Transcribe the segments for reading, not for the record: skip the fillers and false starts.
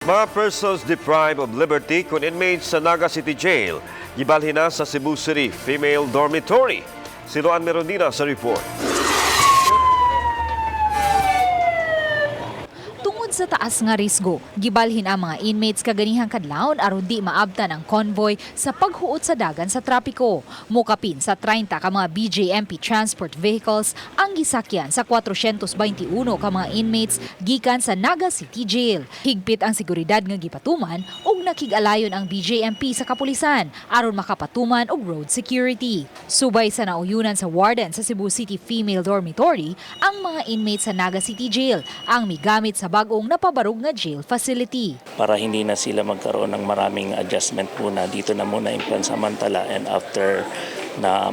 Mga persons deprived of liberty kun inmates sa Naga City Jail, gibalhin na sa Cebu City Female Dormitory. Si Luan Merondina sa report. Tungod sa taas nga risgo, gibalhin ang mga inmates kaganihang kadlawon aron di maabtan ang convoy sa paghuot sa dagan sa trapiko. Mukapin sa 30 ka mga BJMP transport vehicles ang gisakyan sa 421 ka mga inmates gikan sa Naga City Jail. Higpit ang seguridad nga gipatuman ug nakig-alayon ang BJMP sa kapulisan aron makapatuman og road security. Subay sa nauyunan sa warden sa Cebu City Female Dormitory, ang mga inmates sa Naga City Jail ang migamit sa bag-ong napabarog nga jail facility. Para hindi na sila magkaroon ng maraming adjustment muna. Dito na muna yung pansamantala and after na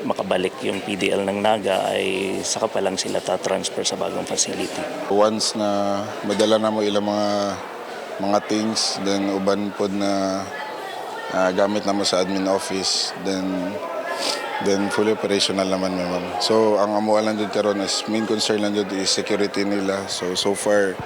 makabalik yung PDL ng Naga ay saka pa lang sila ta-transfer sa bagong facility. Once na madala na mo ilang mga things, then uban pod na gamit na mo sa admin office, then fully operational naman mi, ma'am. So ang amo lang jud karon is main concern lang jud is security nila. So so far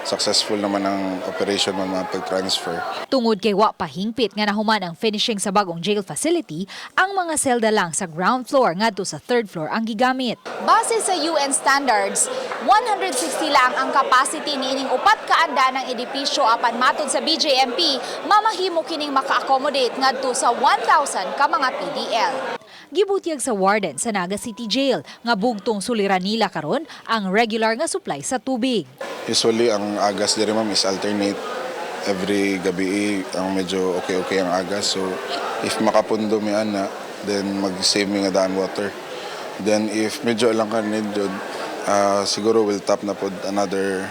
successful naman ang operation, ma'am, mga pag-transfer. Tungod kay wa pa hingpit nga nahuman ang finishing sa bagong jail facility, ang mga selda lang sa ground floor ngadto sa third floor ang gigamit. Base sa UN standards, 160 lang ang capacity niining upat ka andanang edipisyo, apan matod sa BJMP, mamahimo kining maka-accommodate ngadto sa 1,000 ka mga PDL. Gibutyag sa warden sa Naga City Jail nga bugtong suliran nila karon ang regular nga supply sa tubig. Usually ang agas diri, ma'am, is alternate every gabi ang medyo okay-okay ang agas. So if makapundo mi ana, then mag-save mi nga daan water. Then if medyo lang ka need jud, siguro will tap na pod another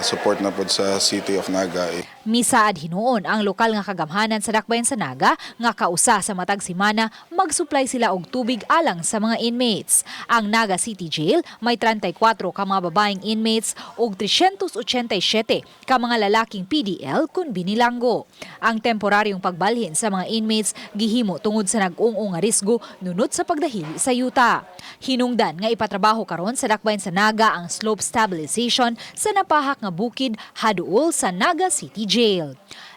support na pod sa City of Naga. Misaad hinuon ang lokal nga kagamhanan sa dakbayan sa Naga nga kausa sa matag semana mag-supply sila og tubig alang sa mga inmates. Ang Naga City Jail may 34 ka mga babaeng inmates ug 387 ka mga lalaking PDL kun binilanggo. Ang temporaryong pagbalhin sa mga inmates gihimo tungod sa nag-ung-ung nga risgo nunot sa pagdahili sa yuta. Hinungdan nga ipatrabaho karon sa dakbayan sa Naga ang slope stabilization sa napahak nga bukid haduol sa Naga City Jail.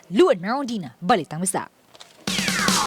Luan Merondina, Balitang Bisdak.